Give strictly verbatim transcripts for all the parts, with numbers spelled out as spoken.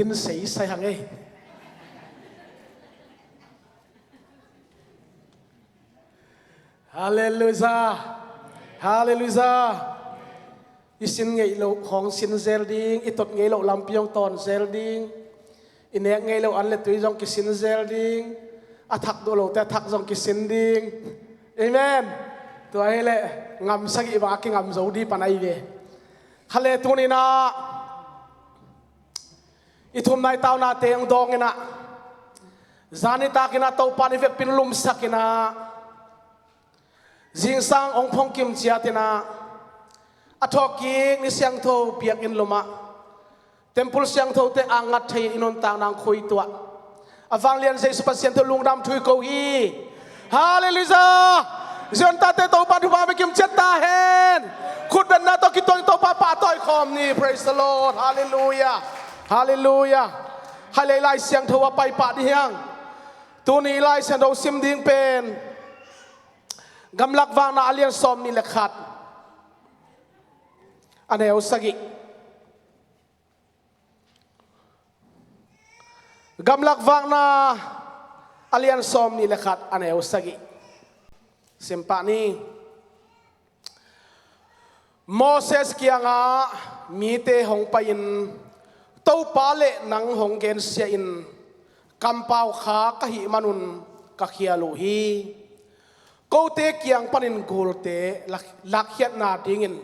Sin seisai hang ei. Halleluiah. Halleluiah. I sin ngeih loh hong sin zel ding, i tot ngeih loh lampi hong tawn zel ding, i nek ngeih loh an le tui zong kisin zel ding, a thak duh lohte a thak zong kisin ding. Amen. Tua hi leh ngam sagih bang a kingam zo dih pan ahi ve. Kha le tuni-in ah i thumna i taunate hong dawng in ah, zan nitak in ah Topa in i vekpi-in lumsak in ah, zingsang hong phong kim ciat in ah, a thawhkik ni siangtho biakinn lum ah temple siangthote a ngat thei-in i nuntakna hong khuituah a vanglian Jesu Pasian tawh lungdam thu i ko hi. Halleluiah. Zion tate Topa thupha bek kim ciat ta hen. Khutbetna tawh kituak in Topa pahtawi khawm ni. Praise the Lord. Halleluiah. Halleluiah. Khailei Lai Siangtho a pai pah dih hiang. Tuni Lai Siangtho sim ding pen Gamlak Vakna a lian sawm nih le khat, a neu sagih. Gamlak Vakna a lian sawm nih le khat, a neu sagih. Sim pah ni. Moses kiangah mite hong pai-in, Topa le nang hong gensia in, kampau kha ka hih manun ka khial uh hi. Kote kiang panin gulte lak-, lakkhiatna dingin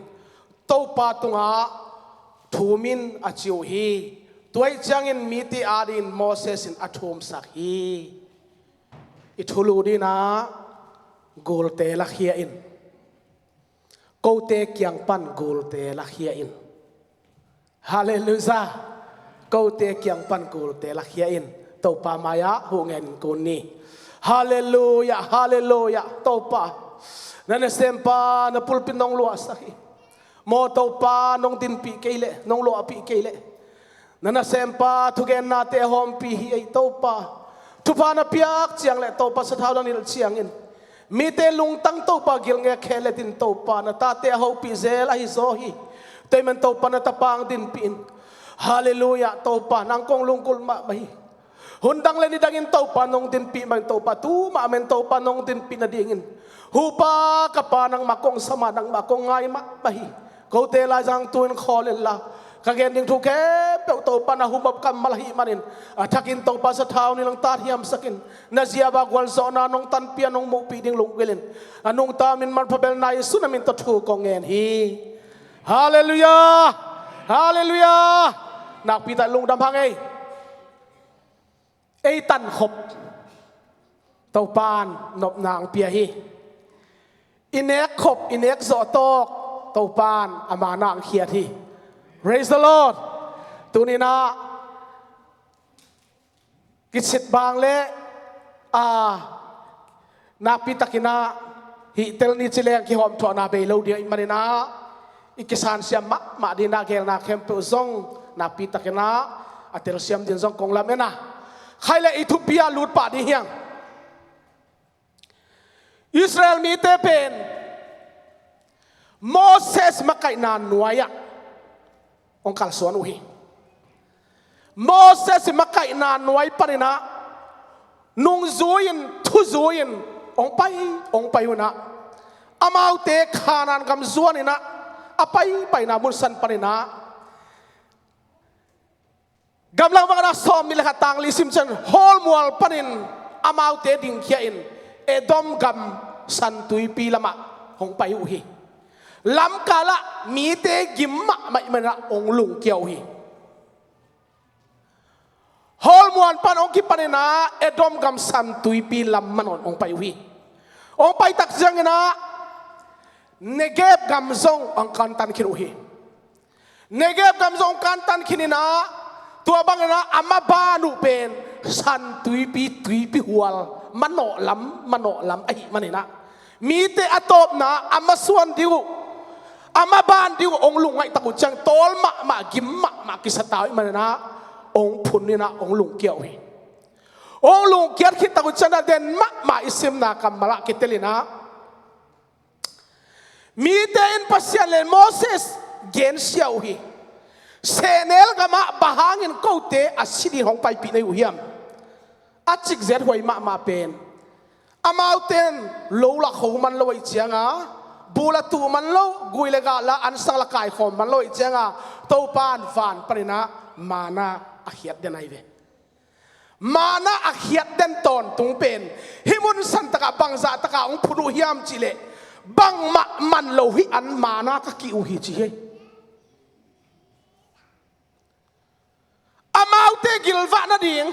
Topa tungah thum in a ci uh hi. Tua ahih ciangin mite adingin Moses in a thumsak hi. I thulu dingin ah gulte lakhia in. Kote kiang pan gulte lakhia in. Halleluiah. Kote kiang pan gulte lakhia in. Topa mai-ah huh ngen in kun ni. Halleluiah, halleluiah. Topa, na nasempa na pulpit nong luahsak hi. Maw Topa, nong dinpih kei leh, nong luahpih kei leh, na nasempa thugennate a hawmpih hi ei Topa. Thupha na piak ciang leh Topa, sathau na nilh ciangin mite lungtang Topa gilngek khe letin Topa, na tate a hopih zel ahi zaw hi. Tua ahih man Topa, na tapa hong dinpih in. Halleluiah. Topa, nang kong lunggulh mahmah hi. Hun dang le ni dangin Topa nong dinpih mah in Topa, tu mahmah in Topa nong dinpih nadingin, hupa ka Pa, nangmah kong sam a, nangmah kong ngai mahmah hi. Kote laizang tu-in khawl inla, ka gen ding thu khempeuh Topa na humop kammal ahih manin, a thakin Topa sathau nilh hong tathiamsak in. Na ziapa gualzawhna nong tanpih a, nong muhpih ding lunggulh in. A nungta min manpha belna Jesu na min tawh thu kong ngen hi. Halleluiah. Halleluiah. Nakpi tak lungdam hang ei. Ei tankhop Topa'n nopna hong pia hi. I nekkhop, i nekzawh tawk Topa'n a mana hong khiat hi. Praise the Lord. Tuni-in ah kicit bang le, a, nakpi takin ah hih tel ni ci leng kihawmthawhna bei lo ding ahih manin ah, i kisansiam mahmah dingin ah geelna khempeuh zong nakpi takin ah a telsiam dingin zong kong lamen a. Khai le i thupi ah lut pah ding hiang. Israel mite pen Moses makaihna nuai-ah hong kalsuan uh hi. Moses i makaihna nuai panin ah nungzui-in, thuzui-in hong pai, hong pai uh in ah, amaute Kanaan gam zuan in ah, a paipaina mun san panin ah, Gamlak Vakna sawm nih le khat, tang li sim ciang, Hawlmual panin amaute dingkhia in Edom gam San Tuipi lamah hong pai uh hi. Lamkal ah mite gim mahmah ahih manin ah hong lungkia uh hi. Hawlmual pan hong kipan in ah Edom gam San Tuipi lam manawn hong pai uh hi. Hong pai tak ciangin ah Negeb gam zong hong kantan khin uh hi. Negeb gam zong hong kantan khin in ah, tua bangin ah a maban uh pen San Tuipi, tuipi hual manawh lam, manawh lam ahih manin ah, mite a tawpna a masuan ding uh, a maban ding uh hong lungngaih tak uh ciang, tawl mahmah, gim mahmah kisa ta uh ahih manin ah, hong phun in ah hong lungkia uh hi. Hong lungkiat khit tak uh ciang ah, den mahmah i simna kammal ah kitel in ah, mite in Pasian le Moses gensia uh hi. Sehnel gamah bang hangin kote a si ding hong paipih na hi uh hiam? A cikzet huai mahmah pen, amaute in lo lah kho man lo ahih cianga, bu lah tuh man lo, gui le gah lah, ansang lah kaikhawm man lo ahih cianga, Topa in van panin ah manna a khiat den ahi ve. Manna a khiat den tawntung pen hih mun santak ah bangzah tak a hong phut uh hiam cih leh, bangmah man lo hih an manna ka kih uh hi, ci hi. Amaute gilvah nading,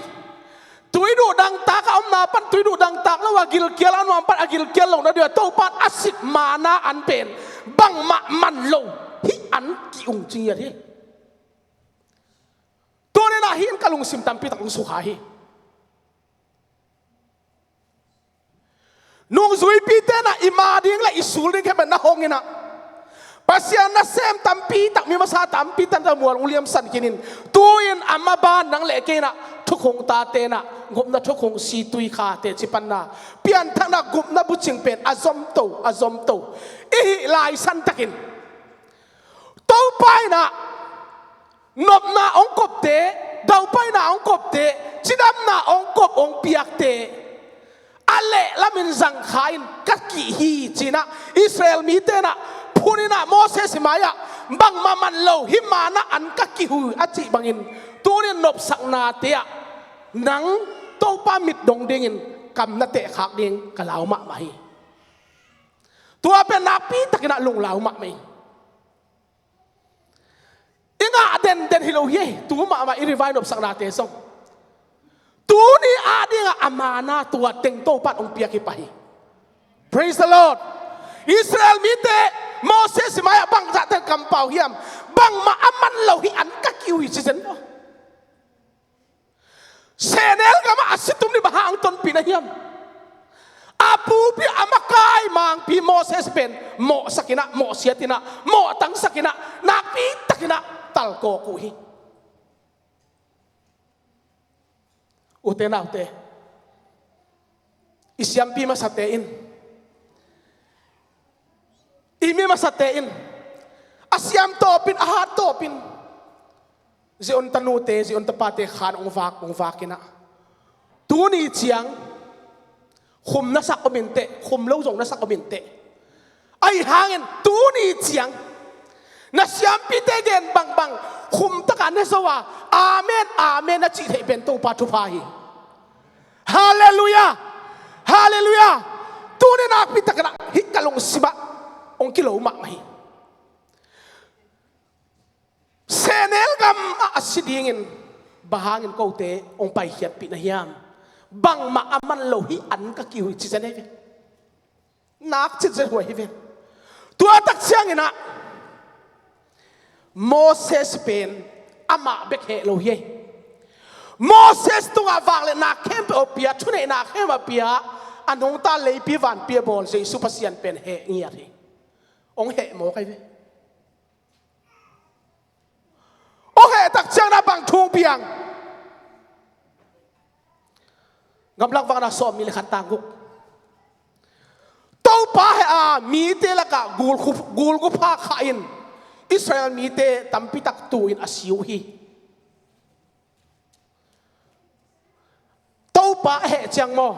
tui duh dangtak a omna pan tui duh dangtak lo a gilkial a nuam pan a gilkial lo nading a Topa in a sik manna an pen bangmah man lo hih an kih ung ci ngiat hi. Tuni-in ah hih in ka lungsim tampi tak hong sukha hi. Nungzuipite in ah i ma ding le i sul ding khempeuh na hong in ah, Pasian nasem tampi tak, mi masa tampi tak na mual hong liamsan khin in, tu-in a maban nang le kei in ah thukhun tate in ah gupna thukhun si tui kha teci panna, pianthakna gupna bucing pen a zomto, a zomto i hih lai santakin Topa in ah nopna hong kopte, daupaina hong kopte, cidamna hong kop hong piakte a lehlamin zangkha in ka kih hi, ci-in ah Israel mite in ah phun in ah Moses i mai-ah, bangmah man lo hih manna an ka kih uh hi, a cih bangin tuni-in nopsaknate ah nang Topa mit dong dingin kam na tehkhak ding ka lau mahmah hi. Tua pen nakpi takin ah lunglau mahmah hi. I ngah denden hi lo hi ei, tu mahmah i rivai nopsaknate zong. Tuni a dingah a manna tua teng Topa in hong piak hi pah hi. Praise the Lord. Israel mite Moses i mai-ah bangzah teng kampau hiam? Bangmah a man lo hih an ka kih uh hi, ci zen maw? Sehnel gamah a si tum ding bang hang hong tonpih na hiam? A pupi a makai mangpi Moses pen mawhsak in ah, mawhsiat in ah, mawhtangsak in ah, nakpi takin ah talkawk uh hi. Ute naute, i siampi masate in, i mi masate in a siam tawpin, a hat tawpin, Zion tanute, Zion tapate khan hong vak, hong vak in ah, tuni ciang khum na sak om inteh, khum lo zong na sak om inteh. Ahi hangin tuni ciang na siampite gen bangbang khum taka ne zo a, amen, amen na cih theih pen Topa thupha hi. Halleluiah. Halleluiah. Tuni nakpi takin ah hih ka lungsim ah hong kilo mahmah hi. Sehnel gamah a si dingin bang hangin kote hong paikhiatpih na hiam? Bangmah a man lo hih an ka kih uh hi, ci zen ahi ve. Nak cit zen huai hi ve. Tua tak ciangin ah Moses pen amah bek heh lo hi ei. Moses tungah vak le nak khempeuh a pia, thuneihna khempeuh a pia, a nungta leipi vanpi a bawl Jesu Pasian pen heh ngiat hi. Hong heh mawk ahi ve. Hong heh tak ciangin ah bang thu hong piang? Gamlak vakna sawm nih le khat tang guk. Topa heh a, mite lakah gulgu, gulgu pha khah in Israel mite tampi tak tu-in a si uh hi. Topa a heh ciang maw,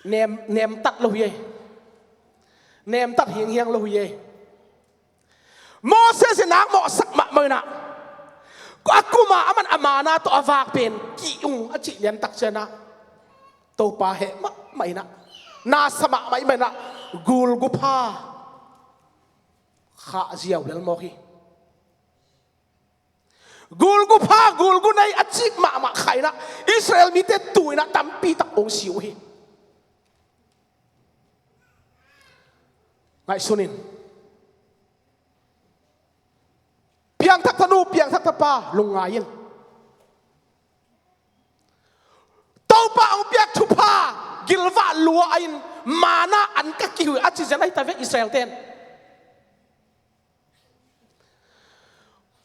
nem, nemtat lo hi ei. Nemtat hinghiang lo hi ei. Moses in nak mawhsak mahmah in ah, a kum a aman a manna tawh a vak pen kih ung a cih liantak ciangin ah, Topa heh mahmah in ah, nasa mahmah in ah, gulgu pha khah ziau lel mawk hi. Gulgu pha, gulgu nei a cik mahmah khah in ah Israel mite tu-in ah tampi tak hong si uh hi. Ngaihsun in. Piangthak tanu, piangthak tapa, lungngai in. Topa hong piak thupha gilvah lua-in manna an ka kih uh hi, a ci zen ahi ta ve Israel-te in.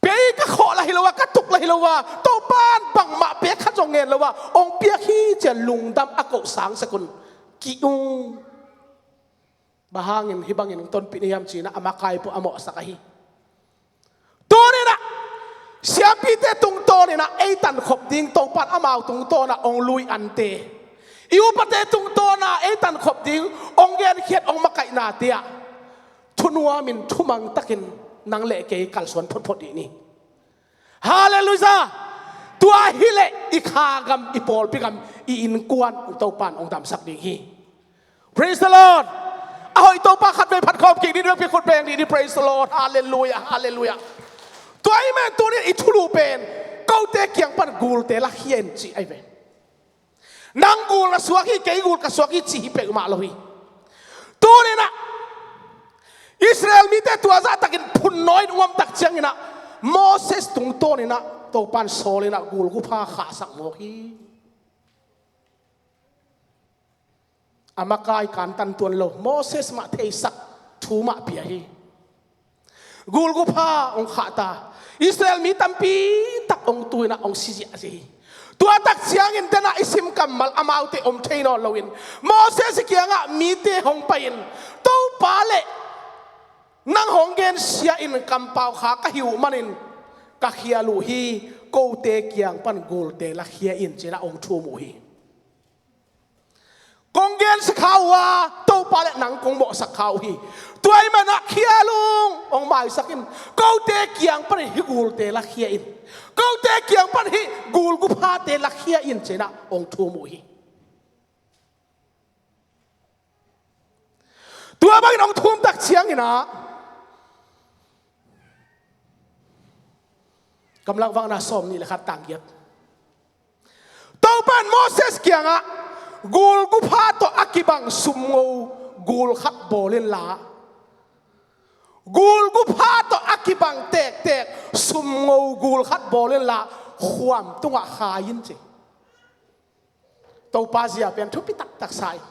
Pei ka khawh lah hi lo a, ka tuk lah hi lo a, Topa in bangmah pek khat zong ngen lo a, hong piak hi ci-a lungdam a koh sang sek un. Kih ung. Bang hangin hih bangin hong tonpih na hiam ci-in ah a makai peuh a mawhsak ahi. Tu Siampite tungtawn inah ei tankhop ding Topan amau tungtawn ah hong lui ante, i upate tungtawn ah ei tankhop ding hong genkhiat hong makaihnate ah thunuamin thumang takin nang le kei kalsuan photphot dih ni. Halleluiah. Tua hileh i kha gam, i pawlpi gam, i innkuan uh Topan hong damsak ding hi. Praise the Lord. A hoih Topa khatvei phat khawm kik dih, dih, dih, khut beng dih, dih. Praise the Lord. Halleluiah, halleluiah. Tua ahih manin tuni in i thulu pen kote kiang pan gulte lakhia in ci ahi ve. Nang gul na suak hi, kei gul ka suak hi ci hi peuhmah lo hi. Tuni inah Israel mite tua zahtakin phunnawi in hong omtak ciang inah Moses tungtawn inah Topan sawl inah gul gupha khahsak mawk hi. A makai kantan tuan lo, Moses mah theisak thu mah pia hi. Gul gupha hong khahta, Israel mi tampi tak hong tu inah hong si ziahziah hi. Tua tak ciangin denah i sim kammal amaute om thei nawn loin Moses i kiangah mite hong pai-in, Topa le nang hong gensia in kampau kha ka hi uh manin ka khial uh hi. Kote kiang pan gulte lakhia in ci inah hong thum uh hi. Kong gensia kha uh a, Topa le nang kong mawhsak kha uh hi. Tua ahih manin ah khial ung, hong maisak in, kote kiang panin hih gulte lakhia in, kote kiang panin hih gul guphate lakhia in ci inah hong thum uh hi. Tua bangin hong thum tak ciang inah Kamlang Vakna sawmnih le khat, tang giat. Topan Moses kiangah gul gupha tawh a kibang sumngo gul khat bawl inla, gul gupha tawh a kibang tektek sumngo gul khat bawl inla, khuam tungah khai in ci. Topa zia pen thupi taktak sa in,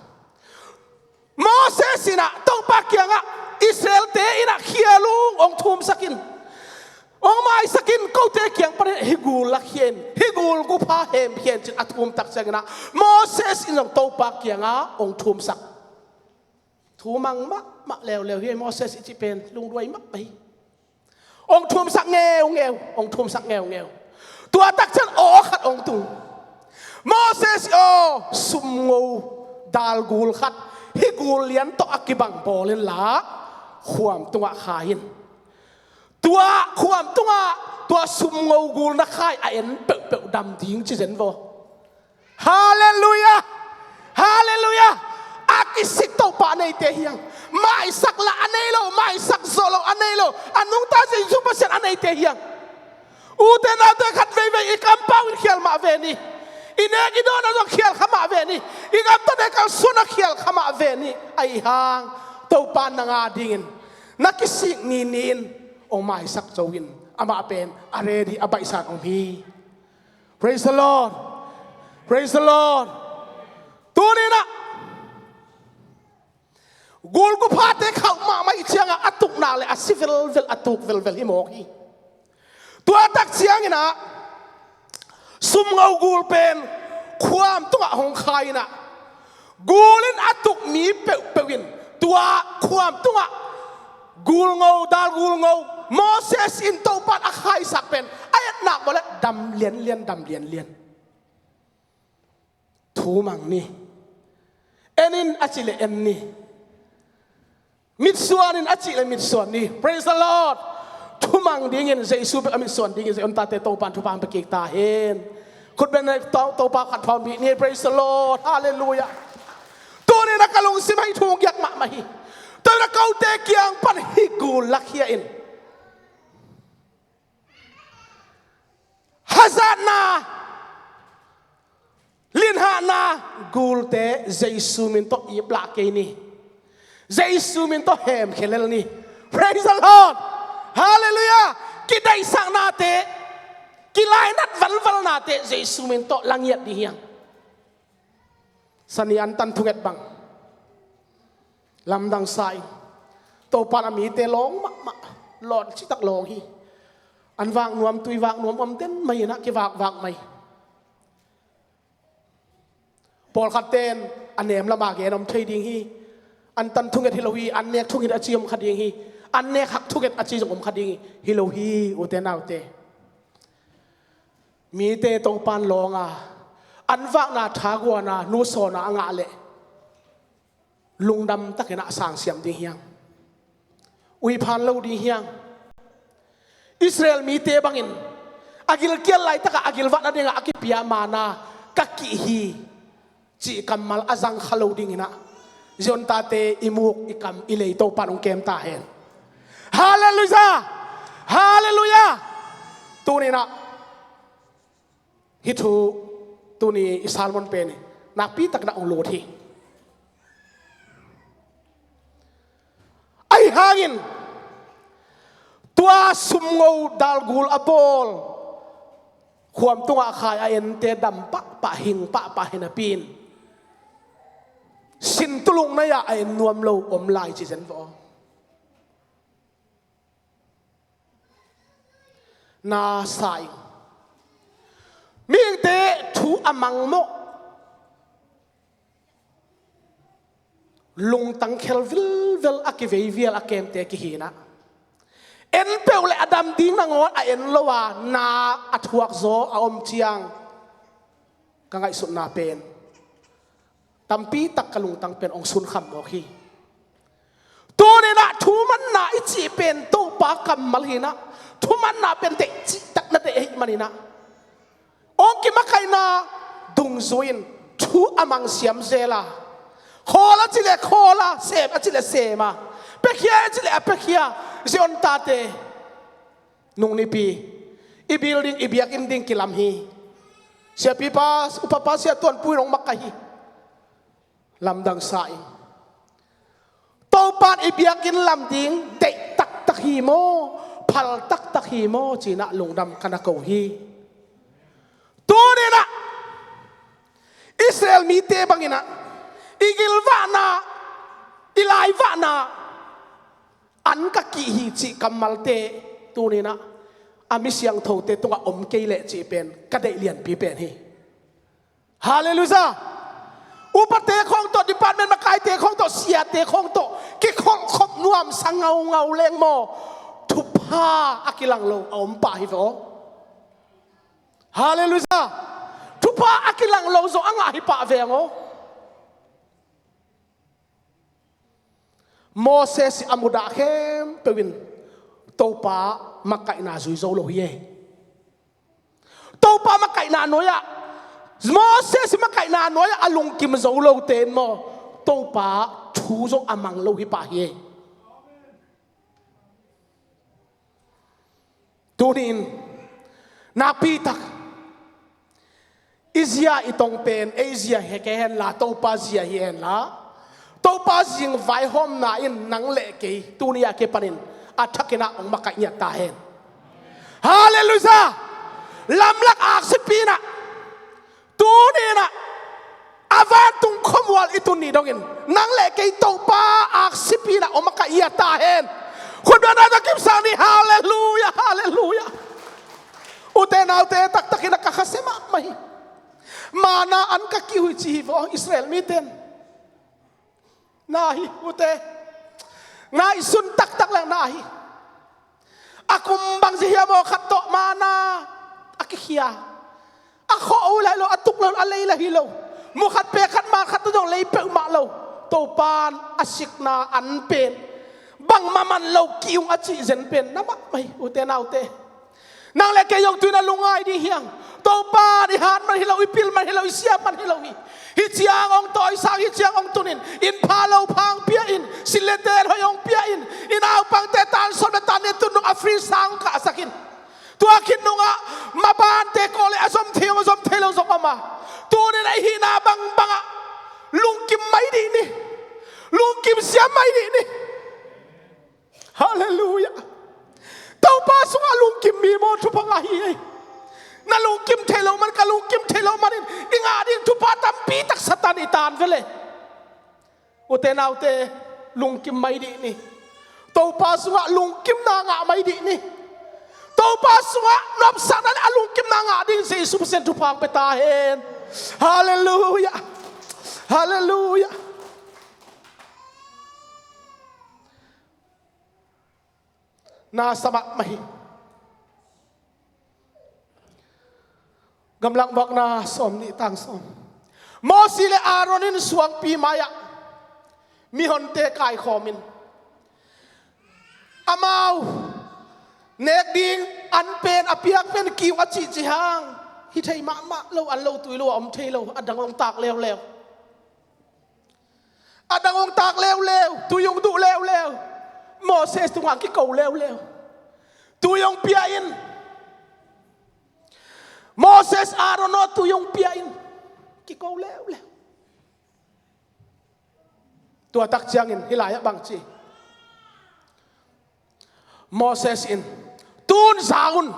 Moses inah Topa kiangah Israelte inah khial ung, hong thumsak in, hong maisak in, kote kiang panin hih gul lakhia in, hih gul gupha hemkhia in ci-in a thum tak ciang inah Moses in zong Topa kiangah hong thumsak. Thumang mahmah leuleu hi. Moses i cih pen lungduai mahmah hi. Hong thumsak ngeungeu, hong thumsak ngeungeu. Tua tak ciang aw khat hong tung. Moses aw, sumngo dal gul khat hih gul lian tawh a kibang bawl inla, khuam tungah khai in. Tua khuam tungah tua sumngo gul na khai a en peuhpeuh dam ding ci zen vaw. Halleluiah! Halleluiah! A kisik Topa a neite hi hang. Maisak lah a nei lo, maisak zawh loh a nei lo, a nungta Jesu Pasian a neite hi hang. Ute naute, khat veivei i kampau in khial mah ve ni. I nek i dawn ah zong khial kha mah ve ni. I gamtat i kalsuan ah khial kha mah ve ni. Ahi hang Topa nang a dingin na kisik nini in hong maisak zo in, amah pen a ready, a baihsa in om hi. Praise the Lord. Praise the Lord. Tuni inah gul guphate khauh mahmah i ciangah a tukna le a si velvel, a tuk velvel hi mawk hi. Tua tak ciang inah sumngo gul pen khuam tungah hong khai inah, gul in a tuk mi peuhpeuh in tua khuam tungah gulngo, dal gulngo, Moses in Topa in a khaisak pen a etnak mawh le dam lianlian, dam lianlian. Thumang ni. En in a cih le en ni. Mitsuan in a cih le mitsuan ni. Praise the Lord. Thumang dingin Jesu bek a mitsuan dingin Zion tate Topa in thupha hong pia kik ta hen. Khut beng in To-, Topa khat pha hong bih ni. Praise the Lord. Halleluiah. Tuni inah ka lungsim ah hih thu hong giak mahmah hi. Tuni inah kote kiang pan hih gul lakhia in. Hazatna, linhahna gulte Jesu min tawh iplah kei ni. Jesu min tawh hemkhia lel ni. Praise the Lord. Halleluiah. Kidaihsaknate, kilainat valvalnate Jesu min tawh la ngiat dih hi hang. Sani antan thunget bang lamdang sa in, Topa in a mite lawng mahmah, lawng citak lawng hi. An vak nuam, tui vak nuam om den mai inah kivakvak mai. Pawlkhatte in a nem lama gen om thei ding hi. Antan thunget hi lo hi, an nek thunget a ci om kha ding hi. An nek hak thunget a ci zong om kha ding hi. Hi lo hi, ute naute. Mite Topan lawnga an vakna thaguana nusawnna a ngah leh lungdam takin a sangsiam ding hiang. Uiphan lo ding hiang. Israel mite bangin a gilkial laitakah a gilvah nadingah a kipia manna ka kih hi cih kammal a zang kha lo dinginah Zion tate i muk i kam i lei Topan hong kem ta hen. Halleluiah! Halleluiah! Tuninah hih thu tuni i sermon pen hi nakpi takin a hong lut hi. Ahi hangin tua sumngo dalgul a bawl khuam tungah khai a ente dam pahpah hing pahpah hi napi-in sin tulung nai-ah a en nuam lo om lai ci zen vaw. Na sa ing. Mihingte thu a mangmawh lungtang khel vilvel a kivei vial a kemte kihinah en peuh le a dam ding nangawn a en lo a na a thuak zaw a om ciang ka ngaihsutna pen tampi tak ka lungtang pen hong sunkham mawk hi. Tuninah thumanna i cih pen Topa kammal hinah thumanna pen deih cihtak na deih ahih maninah hong kimakaihna dungzui-in thu a mangsiam zela khawl a cileh khawl a sem a cileh sem a pekhia a cileh a pekhia Zion tate nung nipi i building i biakinn ding kilam hi. Siapipa upapa sia tuanpui nong makaih hi. Lamdang sa in Topan i biakinn lam ding deih taktak hi maw phal taktak hi maw cinah lungdam ka na ko hi. Tuninah Israel mite banginah i gilvahna i laivahna an ka kih hi cih kammalte tuninah a mi siangthote tungah om kei leh cih pen ka deih lianpi pen hi. Halleluiah. Upate khawng tawh department makaite khawng tawh siate khawng tawh kikholhkhop nuamsa ngaungau leng maw thupha a kilang lo a om pah hi vaw. Halleluiah. Thupha a kilang lo zong a ngah hi pah veng aw. Moses i a mudah khempeuh in Topa makaihna zui zo lo hi e. Topa makaihna nuai-ah Moses i makaihna nuai-ah a lungkim zo lote in maw Topa thu zong a mang lo hi pah hi e. Tunin nakpi tak i zia i tong pen ei zia hi kei henla Topa zia hi henla Topa zing vaihawmna in nang le kei tuni a kipanin a thakinah hong makaih ngiat ta hen. Halleluiah. Lamlak aksipi inah tuninah a vantung khuamual i tun ni dongin nang le kei Topa aksipi inah om a ka ia ta hen. Khutbetna tawh kipsak ni. Halleluiah, halleluiah. Ute naute taktakin a ka khasia mahmah hi. Manna an ka kih uh hi ci hi vaw Israel miten. Na hi ute. Ngaihsun taktak leng na hi. A kum bangzia hiam aw khat tawh manna a kikhia. A khawh uh la hi lo a tuk la hi lo a lei la hi lo. Mu khat pe khat ma khat tawh zong lei peuhmah lo. Topan a sikna an pen bangmah man lo kih ung a cih zen pen na mahmah hi ute naute. Nang le kei zong tuin a lungngai ding hiang. Topan i hat man hi lo, i pil man hi lo, i siam man hi lo hi. Hi ciang hong tawisang, hi ciang hong tunin in pha lo phang pia in, sin le ten hoih hong pia in, i naupangte tan sawm le tan nih tun nung a free sang hong kahsak in. Tua khit nungah mabante kawl le a zom thei hong a zom thei lo zong om a. Tunin a i hihna bangbangah lungkim mai dih ni. Lungkim siam mai dih ni. Halleluiah. Topa sungah lungkim mi maw thupha ngah hi ei. Na lungkim thei lo man ka lungkim thei lo manin i ngah ding thupha tampi tak Satan i tan vele. Ute naute lungkim mai dih ni. Topa sungah lungkimna ngah mai dih ni. Topa sungah nopsakna le a lungkimna ngah ding Jesu Pasian thupha hong pia ta hen. Halleluiah. Halleluiah. Na sa mahmah hi. Gamlak vakna sawm nih tang sawm. Mosi le Aaron in suangpi mai-ah mihonte kaikhawmin, amau nek ding an pen a piak pen kiung a cihcih hang hi thei mahmah lo, an lo tui lo a om thei lo, a dang hong tak leuleu. A dang hong tak leuleu, tui hong duh leuleu. Moses tungah kiko leuleu. Tui hong pia in. Moses, Aaron aw, tui hong pia in. Kiko leuleu. Tua tak ciangin hih lai-ah bang ci? Moses in, tun za un,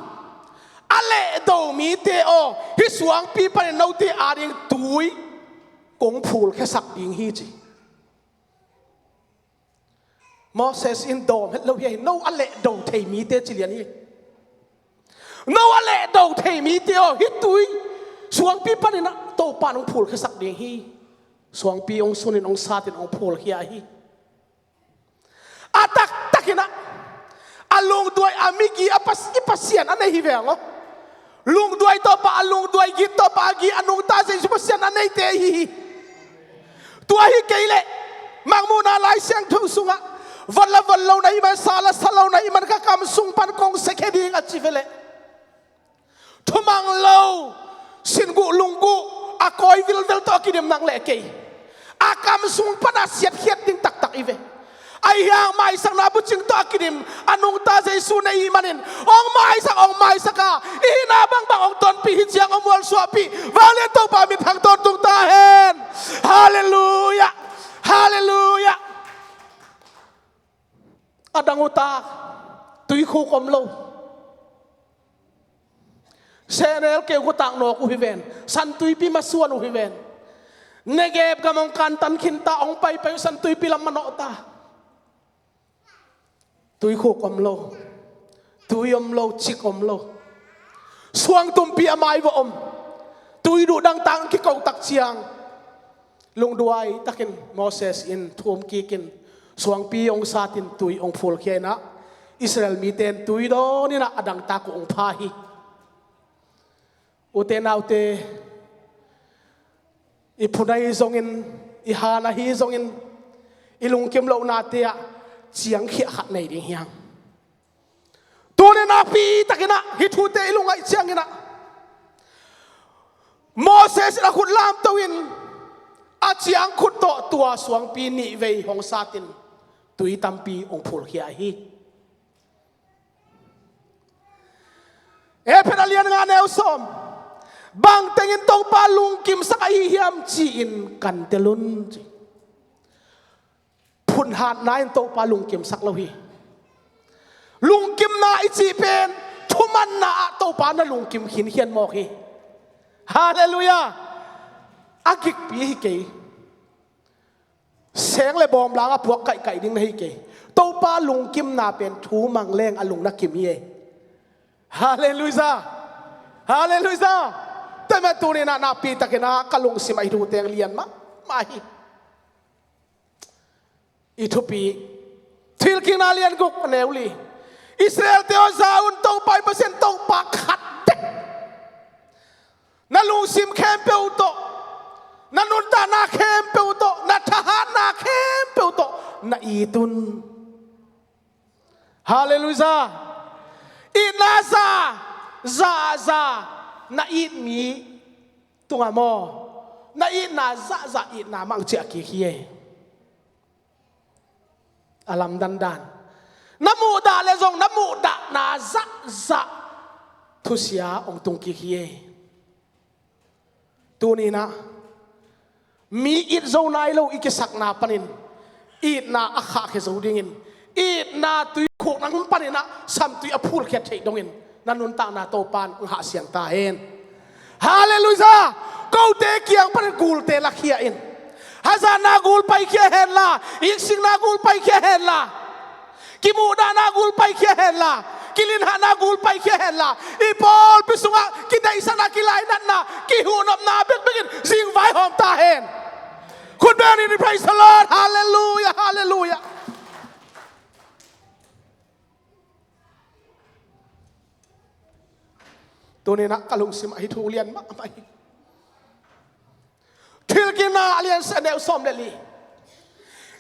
a lehdo mite aw, hih suangpi panin note ading tui kong phulkhiasak ding hi, ci. Moses in dawm het lo hi. No a lehdo thei mite ci lian hi. No a lehdo thei mite aw, hih tui suangpi panin ah Topa in hong phulkhiasak ding hi. Suangpi hong sunin hong satin hong phulkhia hi. A taktakin ah, a lungduai, a migi, a pas-, i Pasian a nei hi veng aw. Lungduai tawpah, a lungduai git tawpah, a git a nungta Jesu Pasian a neite i hi hi. Tua hi kei leh, Mangmuhna Lai Siangtho sungah, vot la vot lo na hih man, sa la sa lo na hih man, ka kam sung pan kong siakhia ding a ci ve leh, thumang lo, singuh lungguh, a kawi vilvel tawh a kidim nang le kei, a kam sung pan a siatkhiat ding taktak i ve. Ahi hang maisakna bucing tawh a kidim, a nungta Jesu na hih manin, hong maisak, hong maisak a, i hihna bangbang hong tonpih, hih ciang hong mualsuahpih, vanglian Topa minthang tawntung ta hen. Halleluiah. Halleluiah. A dang uh tak, tuikhuk om lo. Sehnel keu kua tak nawk uh hi ven. San Tuipi masuan uh hi ven. Negeb gam hong kantan khinta, hong paipai uh San Tuipi lam manawhta. Tuikhuk om lo. Tui om lo, cik om lo. Suang tumpi a mai vawh om. Tui duh dangtak kiko tak ciang, lungduai takin Moses in thum kikin, suangpi hong satin tui hong phulkhia inah, Israel mite in tui dawn inah a dangtak uh hong pha hi. Ute naute, i phun ahi zongin, i han ahi zongin, i lungkim lohnate ah ciangkhia khat nei ding hi hang. Tuni nakpi takin ah hih thute i lungngaih ciangin ah, Moses in a khut lamto in, a ciangkhut tawh tua suangpi nih vei hong satin, tui tampi hong phulkhia hi. Efesa lian nga neu sawm. Bangtengin Topa lungkimsak ahi hiam ci-in kan tel un, ci. Phunhatna in Topa lungkimsak lo hi. Lungkimna i cih pen thumanna ah Topa na lungkim khinkhian mawk hi. Halleluiah. A gikpi hi kei. Seng le bawm langa puak kaihkaih ding na hi kei. Topa lungkimna pen thumang leng a lung na kim hi ei. Halleluiah. Halleluiah. Tua mah tuni-in ah nakpi takin ah ka lungsim ah hih thu teng lian mahmah hi. I thupi, Thilkikna lian guk a neu li. Israel-te aw, za un, Topa i Pasian Topa khat bek. Na lungsim khempeuh tawh, na nuntakna khempeuh tawh, na thahatna khempeuh tawh na it un. Halleluiah. Itna za, za, za na it mi tungah maw, na itna zahzah itna mah hong ciah kik hi ei. A lamdang dan, na muhdah leh zong na muhdahna zahzah thusia hong tung kik hi ei. Tuni-in ah mi it zo nai lo i kisakna panin itna a khahkhia zo dingin, itna tuikhuk nang panin ah samtui a phulkhiat theih dongin na nuntakna Topa in hong hahsiang ta hen. Halleluiah. Kote kiang panin gulte lakhia in. Hazatna gul paikhia henla, iksikna gul paikhia henla, kimuhdahna gul paikhia henla, kilinhahna gul paikhia henla, i pawlpi sungah kideihsakna, kilainatna, kihuhnopna bekbek in zingvaihawm ta hen. Khut beng in, praise the Lord. Halleluiah, halleluiah. Tuninah ka lungsimah hih thu lian mahmah hi. Thilkikna a lian sagih, a neu sawm le li.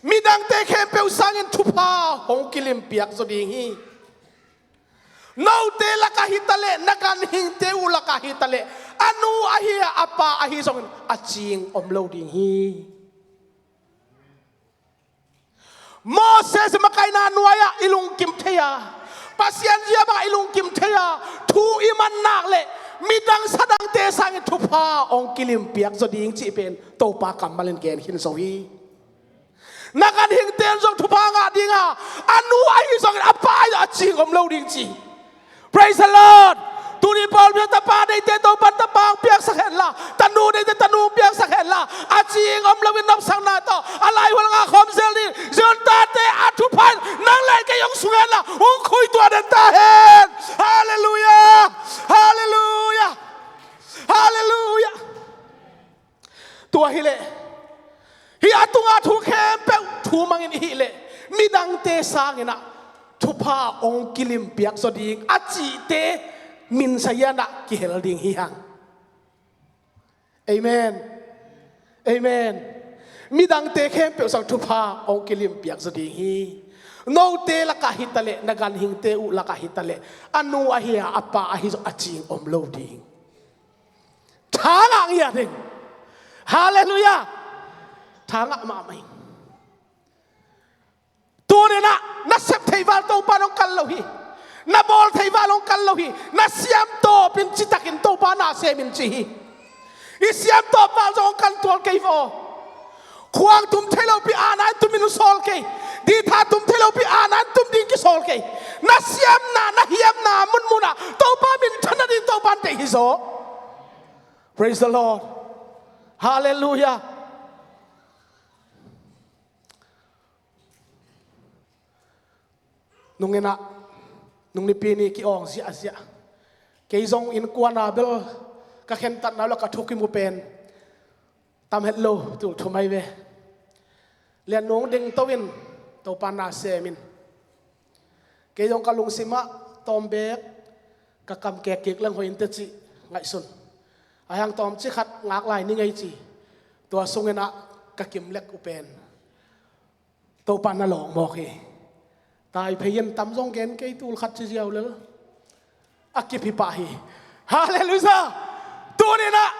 Midangte khempeuh sangin thupha hong kilimpiak zaw ding hi. Note lakah hi taleh, na ganhingte uh lakah hi taleh, a nu ahi a, a pa ahi zongin a cing om lo ding hi. Moses makaihna nuai-ah i lungkim thei a, Pasian zia bangah i lungkim thei a, thu i man nak leh midang sadangte sangin thupha hong kilimpiak zaw ding cih pen Topa kammal in gen khin zo hi. Na ganhingte in zong thupha ngah ding a, a nu ahi zongin a pa ahi zong a cing om lo ding ci. Praise the Lord. Tuni pawlpi tapa deihte Topan tapa hong piaksak henla, tanu deihte tanu hong piaksak henla, a cing om loin nopsakna tawh a laihual ngah khawm zel ding. Zion tate a thupha in nang le kei hong sung henla, hong khuituah den ta hen. Halleluiah. Halleluiah. Halleluiah. Tua hileh, hih a tungah thu khempeuh thu mangin i hih leh, midangte sanginah thupha hong kilimpiak zaw ding a cihte minsa hianah kihel ding hi hang. Amen. Amen. Midangte khempeuh sang thupha hong kilimpiak zaw ding hi. Note lakah hi taleh, na ganhingte uh lakah hi taleh, a nu ahi a, a pa ahi zong a cing om lo ding. Tha ngah ngiat ing. Halleluiah. Tha ngah mahmah ing. Tuninah na sep theih val Topa in hong kal lo hi. Na bawl theih val hong kal lo hi. Na siam tawpin citakin Topa na sem in ci hi. I siam tawp val zong hong kan tual kei vaw. Khuang tum thei lopi ana in tumin hong sawl kei. Ditha tum thei lopi ana in tum ding kisawl kei. Na siamna, na hiamna munmunah Topa minthanna ding Topa in deih hi zaw. Praise the Lord. Halleluiah. Nunginah, nung nipi ni ki-awng ziahziah. Kei zong innkuana bel ka khentatna uh la ka thukim uh pen tam het lo, tul thum ahi ve. Lian nung ding to in, Topa na sem in. Kei zong ka lungsimah tawm beek, ka kam kek kik leng hoih inteh cih ngaihsun. Ahi hang tawmcik khat ngak lai ni ngei ci. Tua sunginah ka kim lek uh pen Topa na lawng mawk hi. Taiphei in tam zong gen kei, tul khat ci ziau lel. A kip hi pah hi. Halleluiah. Tuninah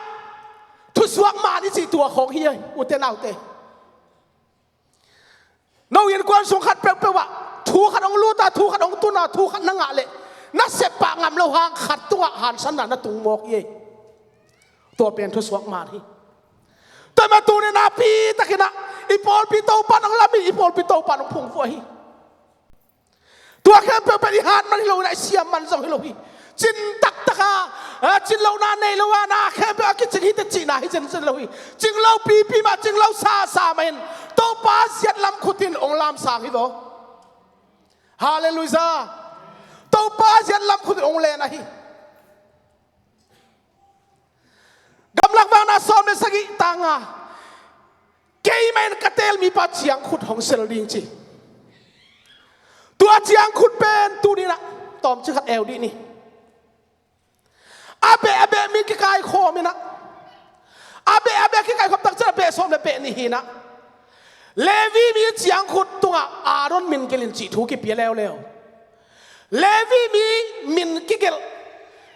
thusuak man i cih tua khawng hi a, ute naute. No innkuan sung khat peuhpeuh ah thu khat hong lut a, thu khat hong tun a, thu khat na ngah leh na sep pah ngam lo hang khat tungah hansanna na tung mawk hi. Tua pen thusuak man hi. Tua mah tuninah pi takinah i pawlpi Topa in hong lam hi, i pawlpi Topa in hong phungvuah hi. Tua khempeuh pen i hat man hi lo inah, i siam man zong hi lo hi. Cin taktak a, a, cin lohna nei lo a, na khempeuh a kicing hi teh cihna hi zenzen lo hi. Cing lo pipi mah, cing lo sasa mah in Topa ziat lam khut in hong lamsang hi vaw. Halleluiah. Topa ziat lam khut in hong len ahi. Gamlak Vakna sawm le sagih, tang nga. Keimah in ka teel mipa ciangkhut hong sel ding ci. Tua ciangkhut pen tuninah tawmcik khat eu dih ni. A beh a beh mi kikaikhawm inah, a beh a beh kikaikhawm takciang a beh sawm le beh nih hi inah, Levi mi ciangkhut tungah Aaron min gelh in cih thu kipia leuleu. Levi mi min kigelh,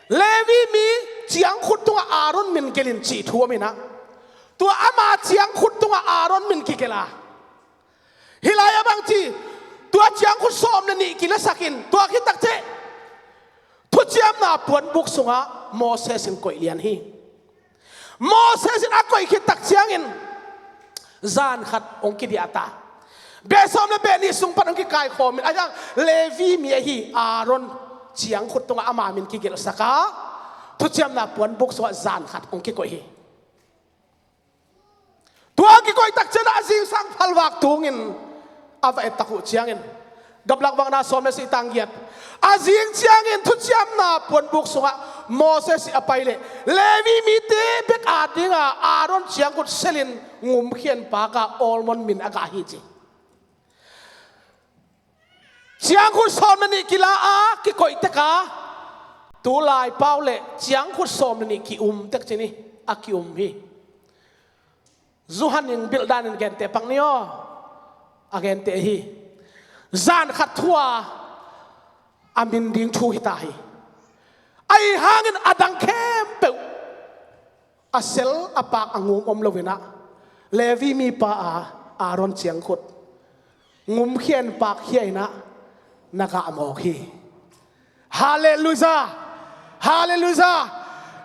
Levi mi ciangkhut tungah Aaron min gelh in cih thu om inah, tua ama ciangkhut tungah Aaron min kigelh a, hih lai-ah bang ci, tua ciangkhut sawm le nih kilasak in, tua khit takciang thuciamna puanbuk sungah Moses in koih lian hi. Moses in a koih khit takciangin zan khat hong kidiah ta. Beh sawm le beh nih sung pan hong kikaikhawm in, ahi hang Levi mi ahi Aaron ciangkhut tungah ama min kigelhsak a, thuciamna puanbuk sungah zan khat hong kikoih hi. Tua kikoih takciangin a zingsang phalvak tungin a va ettak uh ciangin, Gamlak Vakna sawm le sagih, tang giat. A zing ciangin thuciamna puanbuk sungah Moses i a pai leh Levi mite bek adinga Aaron ciangkhut selin ngumkhian pakah Aaron min a gah hi ci. Ciangkhut sawm le nih kila a kikoih tek a, Tulai pau le ciangkhut sawm le nih ki-um tek ci ni, a ki-um hi. Zu han in bilh danin gente pak ni aw. A gente hi. Zan khat thu-a a min ding thu hi ta hi. Ahi hangin a dang khempeuh a sel a pak a ngum om lo-in ah, Levi mipa a Aaron ciangkhut ngumkhia in pakkhia in ah na gah mawk hi. Halleluiah! Halleluiah!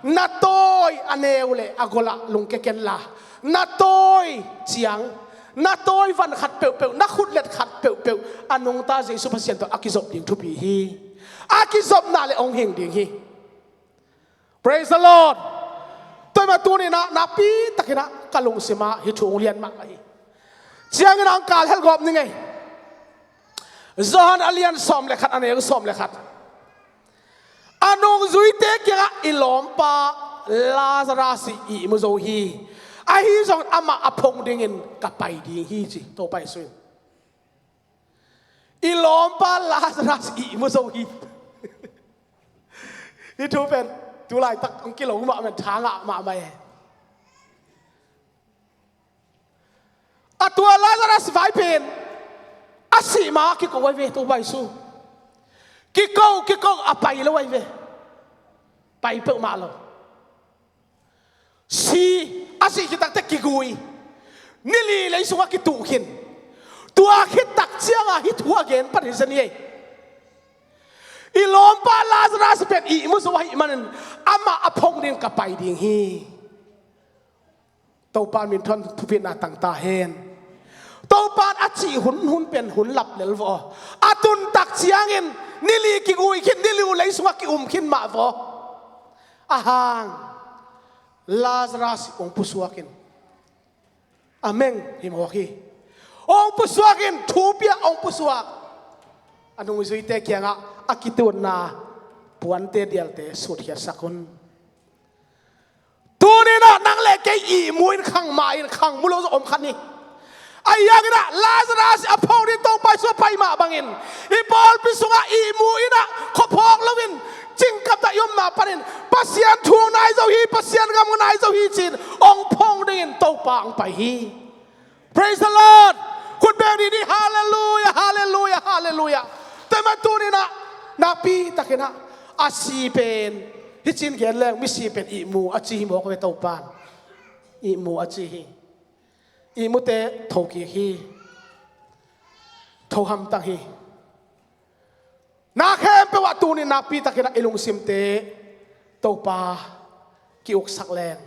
Na tawi a neu le a golh ah lungkia kenla, na tawi ciang, na tawi van khat peuhpeuh, na khutlet khat peuhpeuh a nungta Jesu Pasian tawh a kizop ding thupi hi. A kizopna le hong hing ding hi. Praise the Lord. Tua ahih manin tuni-in ah nakpi takin ah ka lungsim ah hih thu hong lian mahmah hi. Ciangin ah hong kal helgawp ning ei. Johan a lian sawm le khat, a neu sawm le khat. A nungzuite kiangah, "I lawmpa Lazarus i ihmu zo hi. Ahi zongin amah a phong dingin ka pai ding hi," ci Topa Jesu in. "I lawmpa Lazarus i ihmu zo hi." Hih thu pen tu laitak hong kilo mahmah, tha ngah mahmah e. A tua Lazarus vai pen a sih ma kiko ai ve Topa Jesu. Kiko, kiko a pai lo ai ve. Pai peuhmah lo. Si, a sih khit takteh kigui. Ni li lei sungah kituh khin. Tua khit tak ciangah hih thu a gen pan hi zen hi ei. "I lawmpa Lazarus pen ihmu zo ahih manin amah a phong dingin ka pai ding hi." Topa min thang, thupitna tang ta hen. Topa in a cih hun, hun pen hun lap lel vaw. A tun tak ciangin ni li kigui khin, ni li lei sungah ki-um khin mah vaw. Ahang Lazarus hong pusuak in. A meng hi mawk hi. Hong pusuak in, thu pia hong pusuak. A nungzuite kiangah a kitunna puante dialte sutkhiatsak un. Tuni-in ah nang le kei ihmu in khang mah in, khang mu lo zong om kha ni. Ahi hangin ah Lazarus a phong ding Topa Jesu a pai mah bangin, i pawlpi sungah ihmu in ah khuaphawk loin, cingkap tawh i omna panin, Pasian thu nai zo hi, Pasian gam nai zo hi ci-in hong phong dingin Topa hong pai hi. Praise the Lord. Khut beng dih ni. Halleluiah, halleluiah, halleluiah. Tua ahih manin tuni-in ah nakpi takin ah a si pen, hih ci-in gen leng, misi pen ihmu a ci hi mawk ve Topa in. Ihmu a ci hi. Ihmute thokik hi. Tho hamtang hi. Na khempeuh ah tuni-in nakpi takin ah i lungsimte Topa ki-uksak leng,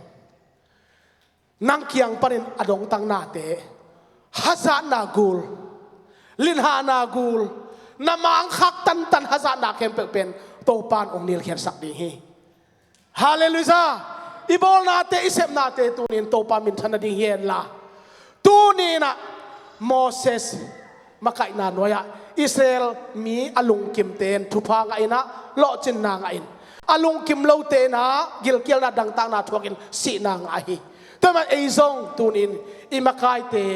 nang kiang panin a dongtang nate, hazatna gul, linhahna gul, na mangkhak tantan hazatna khempeuh pen Topa in hong nilkhiatsak ding hi. Halleluiah. I bawlnate, i sepnate tuni-in Topa minthan nading hi henla. Tuni-in ah Moses makaihna nuai-ah Israel mi a lungkimte in thupha ngah in ah, lawhcinna ngah in, a lungkim lote in ah gilkialna, dangtakna thuakin sihna ngah hi. Tua ahih manin ei zong tuni-in i makaite,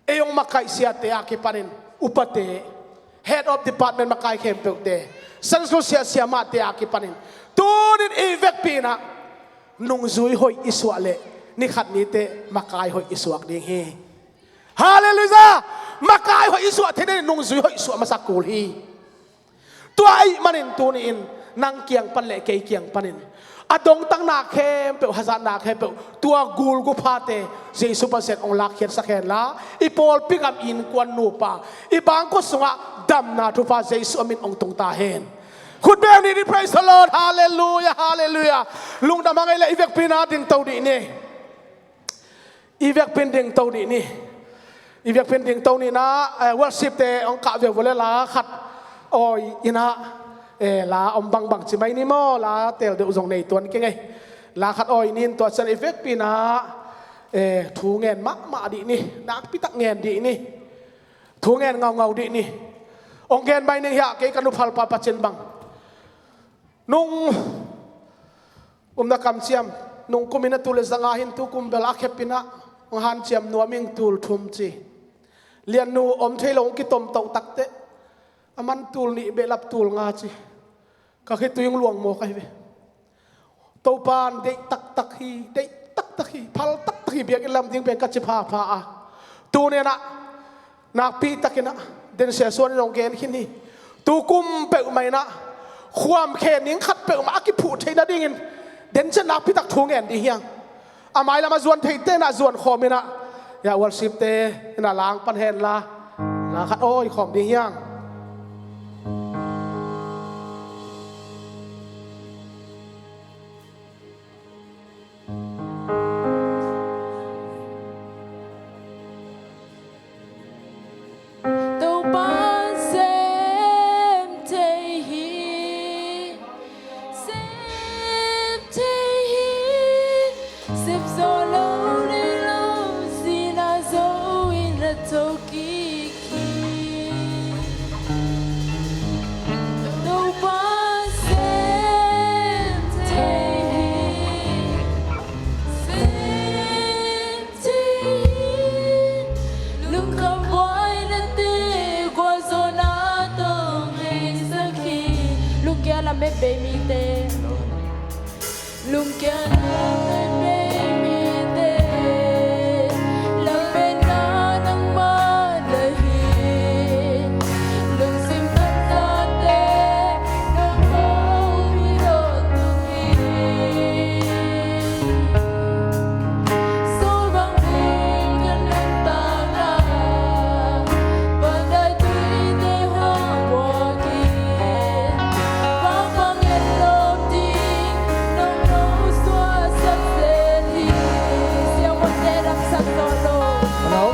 ei hong makaihsiate a kipanin, upate, head of department makai khempeuhte, Sunday school siah siamahte a kipanin, tuni-in i vekpi-in ah nungzui hoih i suah leh ni khat ni teh makai hoih i suak ding hi. Halleluiah! Makai hoih i suah theih nading nungzui hoih suah masa kul hi. Tua ahih manin tuni-in nang kiang pan le kei kiang panin a dongtangna khempeuh, hazatna khempeuh, tua gulguphate Jesu Pasian hong lakkhiatsak henla, i pawlpi gam, innkuan, nupa, i bangkua sungah damna thupha Jesu a min hong tung ta hen. Khut beng dih ni. Praise the Lord. Halleluiah, halleluiah. Lungdam hang ei leh i vekpi-in ah dingto dih ni. I vekpi-in dingto dih ni. I vekpi-in dingto ni-in ah, eh, worship-te hong kah veu vua leh la khat awi in ah, eh, la om bangbang ci mai ni maw, la teel deuh zong nei tuan keng ei. La khat awi ni-in tua ciang i vekpi-in ah, eh, thu ngen mahmah dih ni, nakpi tak ngen dih ni. Thu ngen ngaungau dih ni. Hong gen mai ning hiah, kei ka nuphalpa Pacin bang. Nung umna kamciam, nung kum in a tul le zanga hi in, tu kum bel a khep in ah hong hanciam nuam ing, tul thum ci. Liannu om thei lo hong kitomtoh takteh, a man tul nih behlap tul nga ci. Ka khitui hong luang mawk ahi ve. Topa in deih taktak hi, deih taktak hi, phal taktak hi, biakinn lam ding pen ka ci phapha a. Tuni-in ah nakpi takin ah Densia Suan in hong gen khin hi. Tu kum peuhmah in ah khuam khe ning khat peuhmah a kiphuh theih nadingin Densia nakpi tak thu ngen ding hi hang. A mailam a zuan theite in ah zuan khawm in ah, ya, worship-te in ah la hong pan hen la, la khat awi khawm ding hi hang. Topa sem thei hi, sem thei hi, sem zawh lo nei lo, sihna zo in a tho kik hi. Topa sem thei hi, sem thei hi. Lungkham buaina te gualzawhna tawh heisak hi. Lungkia lamet bei mite. Lungkia lamet bei mite, lametna nangmah na hi. Lungsim thahatna te nangmah hong hi dawh tung hi. Sawlbang bik a nuntakna, pandai tuite hong buak hi. Pangpang en lawm ding nong suaksak zel hi. Siavuante damsak zo lo. Hello.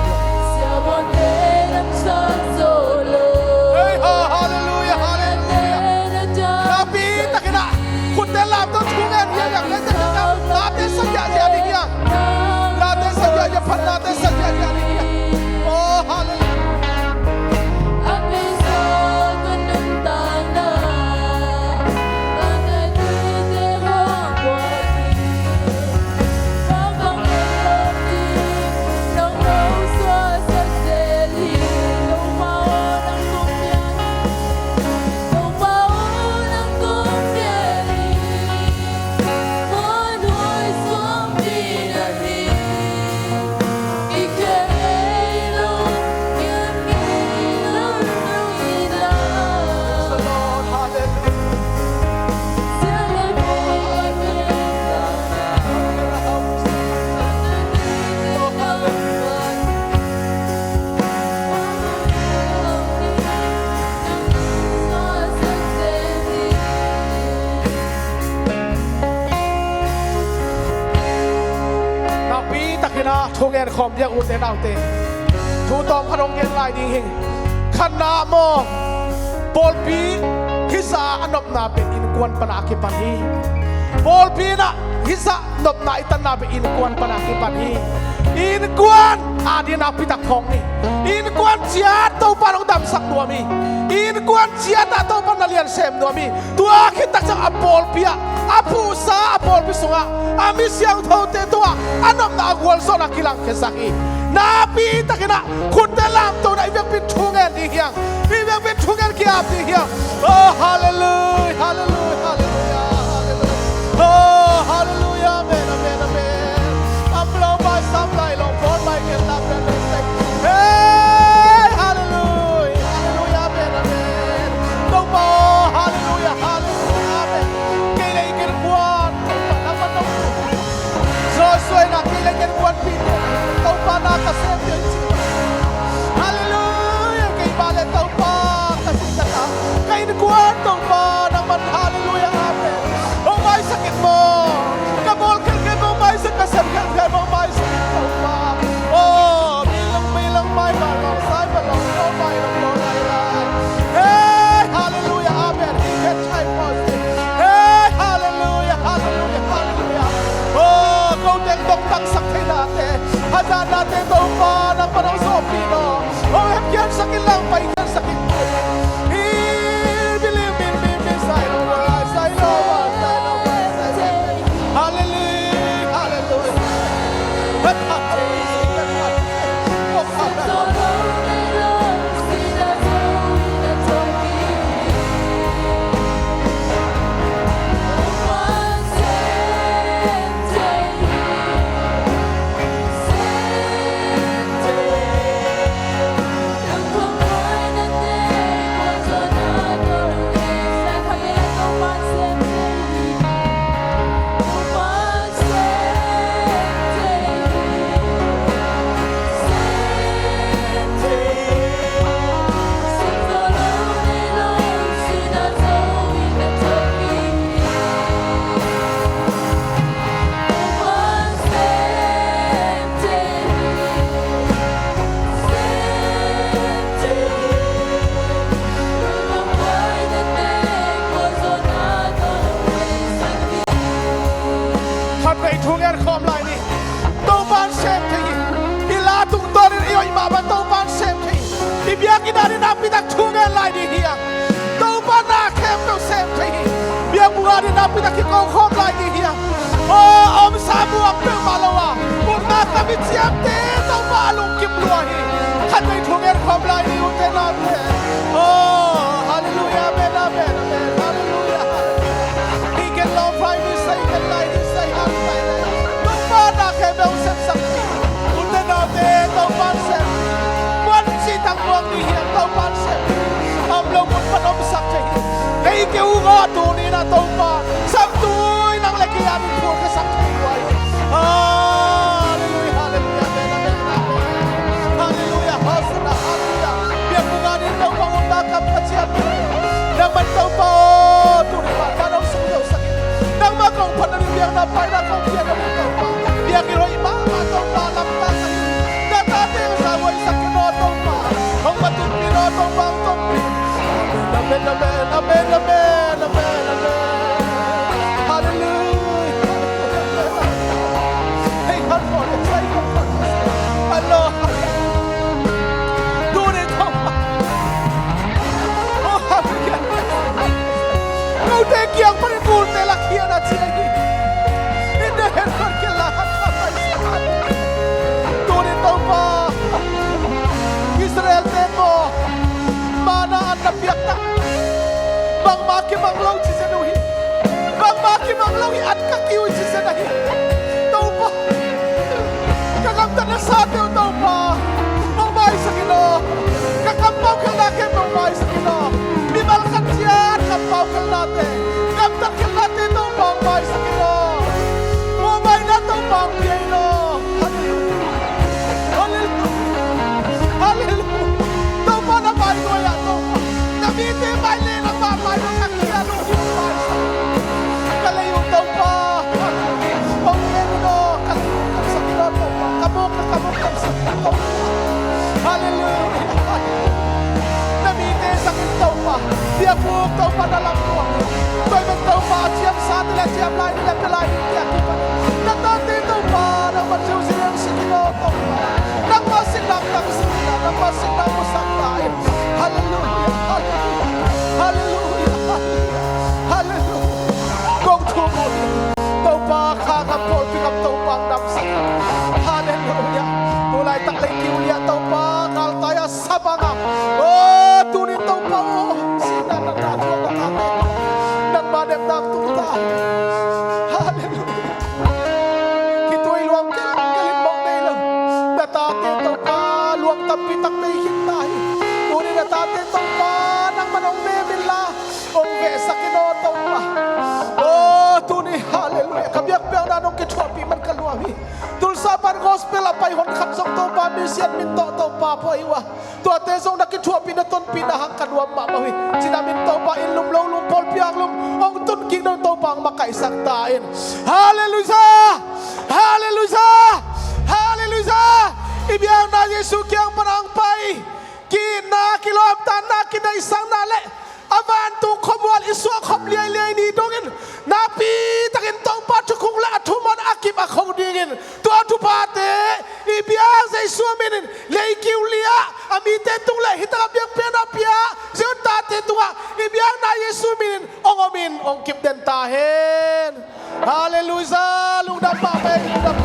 Siavuante damsak zo lo. Hei, ha, hallelujah, hallelujah. Nakpi takin ah khutte lamto, thu ngen hi hang, nate saziahziah ding hi hang. Nate saziahziah, phatnate saziahziah ding hi hang. Oh, hallelujah. Nakpi takin ah thu ngen khawm diak, ute naute. Thu tawm khat hong gen lai ding hi. Khatna maw, pawlpi hizah a nopna pen innkuan pan a kipan hi. Pawlpi in ah hizah nopna i tanna pen innkuan pan a kipan hi. Innkuan adingin nakpi tak phawk ni. Innkuan ciat Topa in hong damsak nuam hi. Innkuan ciat ah Topa in na lian sem nuam hi. Tua khit tak ciang a pawlpi ah, a phuhsa a pawlpi sungah a mi siangthote tungah a nopna a gualzawhna kilangkhia sak hi. Nakpi takin ah khutte lamto in ah i biakpi in thu ngen ding hi hang. I biakpi in thu ngen ki-ap ding hi hang. Oh, hallelujah, hallelujah, hallelujah, hallelujah. Oh, hallelujah, amen, amen, amen. Sam lo mai, sam lai lo, bawl mai, gen lam pen lo sek. Hey, hallelujah, hallelujah, amen, amen. Topa, hallelujah, hallelujah, amen. Kei le i innkuan, Topa, nangmah nong Joshua in ah kei le ka innkuanpihte Topa na ka sem ding ci. Hallelujah, keimah le Topa ka cih tak ah ka innkuan Topa nangman, hallelujah, amen. Hong maisak in maw. Ka bawl khelkhel hong maisak, ka sem khelkhel hong maisak in Topa. Oh, mi lang, mi lang mai, mai lang, sai ma lang, oh, mai lang, oh, lai lai. Hey, hallelujah, amen. Hi khen chai pawh si. Hey, hallelujah, hallelujah, hallelujah. Oh, ko teng dong tangsak thei nate, hazat nate Topa nangman hong sawpih law. Hong hemkhiatsak in, lang paikhiatsak in. Hi, believe in me, means Thungen khawm lai ni. Topa'n sem thei hi. I la tungtawnin i hoih mahmah Topa'n sem thei hi. I biakinn ah ding nakpitak thungen lai ding hi hang. Topa'n na khempeuh sem thei hi. Biakbuk ah ding nakpitak kiko khawm lai ding hi hang. Aw, a omsa muang peuhmah lo a, utna tam i ciamte Topa a lungkim lua hi. Khatvei thungen khawm lai ni, ute naute. Aw, halleluiah, amen, amen, amen. Halleluiah, halleluiah. Hi ken lawm vai ni, sei ken lai ni, sei hang lai ni. Topa'n na khempeuh sepsak hi. Ute naute, Topa'n sem hi. Muan cih tang muang ding hi hang, Topa'n sem hi. A om lo mun pan omsak thei hi. Kei keu uh aw, tuni-in ah Topa, samtui nang le kei a ding phurkhiasak thei uh hi. Halleluiah, halleluiah, amen, amen, amen. Halleluiah, hosanna, halleluiah. Biakbuk ah ding Topa, utna kam ka ciam. Nangman Topa aw, tuni-in ah ka nong sung lo sak hi. Nangmah kong phat nading biakna paina kong piak nading Topa. Biakinn hoih mahmah Topa lamdang ka hi. Na tate hong zahhuaisak ken aw Topa. Hong va tunpih in aw Topa, hong tonpih. Amen, amen, amen, amen, amen, amen. Halleluiah. Hei, halleluiah. Halleluiah. Tuni Topa. Aw, halleluiah. Note kiang panin gulte lakkhiat a ciah hi. In the head, Lord, kiang la hat hat mai sa. Tuni Topa, Israel-te maw, manna an na piak tak, bangmah kimang lo ci zen uh hi. Bangmah kimang lo hi, an ka kiu hi ci zen ahi. Topa, ka gamtat nasate uh Topa, hong maisak in aw. Ka kampau khelhna khempeuh hong maisak in aw. Mimal khat ciat kampau khelhnate, gamtat khelhnate Topa hong maisak in aw. Muanhuaina Topa hong pia in aw. Halleluiah. Halleluiah. Halleluiah. Topa na mai nuai ah Topa, na mite mai le nangmah mai nuai ah ka kiang uh hong maisak. Ka lei uh Topa, hong en in aw, ka lei uh kamsak in aw Topa, ka muk uh, ka muk kamsak in aw Topa. Halleluiah. Na mite zangin Topa, biakbuk Topa na lamdang. Tua ahih manin Topa, a ciamsate le a ciam lai ni le a pia lai ni te a kipan na tate Topa, nangmah ziuziau sik in aw Topa. Nangmah sihna tangsak in, nangmah sihna musak ta in. Halleluiah, halleluiah, halleluiah, halleluiah, halleluiah. Kong thum uh hi. Topa, kha gam, pawlpi gam Topa hong damsak. Halleluiah. Tu laitak lei kiu liah Topa, galtai a sa bang a. Aw, tuni Topa aw, sihna na tate, nangmah depna tung ta. Halleluiah. Khitui luang kelkel in mawh nei lo. Na tate Topa, luang tampi tak nei khin ta hi. Tuni na tate Topa, nangman hong nem inla, hong vehsak in aw Topa. Aw, tuni, halleluiah, ka biakpiakna nong kithuahpih man ka lua hi. Tulsa pan gospel a pai hon khat zong Topa, mission min tawh Topa phuai uh a, tuate zong na kithuahpih, na tonpihna hang ka nuam mahmah uh hi. Cinah min Topa, inn lum lo lum, pawlpi hang lum, hong tun kik dong Topa hong makaihsak ta in. Halleluiah! Halleluiah! Halleluiah! I biakna Jesu kiang pan hong pai, ki-itna, kilawmtatna, kineihsakna le a vantung khuamual i suahkhop liailiai ni dongin, nakpi takin Topa thukhuk le a thuman a kip a kho dingin, tua thuphate i biak Jesu minin lei kiu liah a mite tung le hi taka biakpiakna pia Zion tate tungah i biakna Jesu minin hong omin hong kip den ta hen. Halleluiah. Lungdam mahmah, lungdam.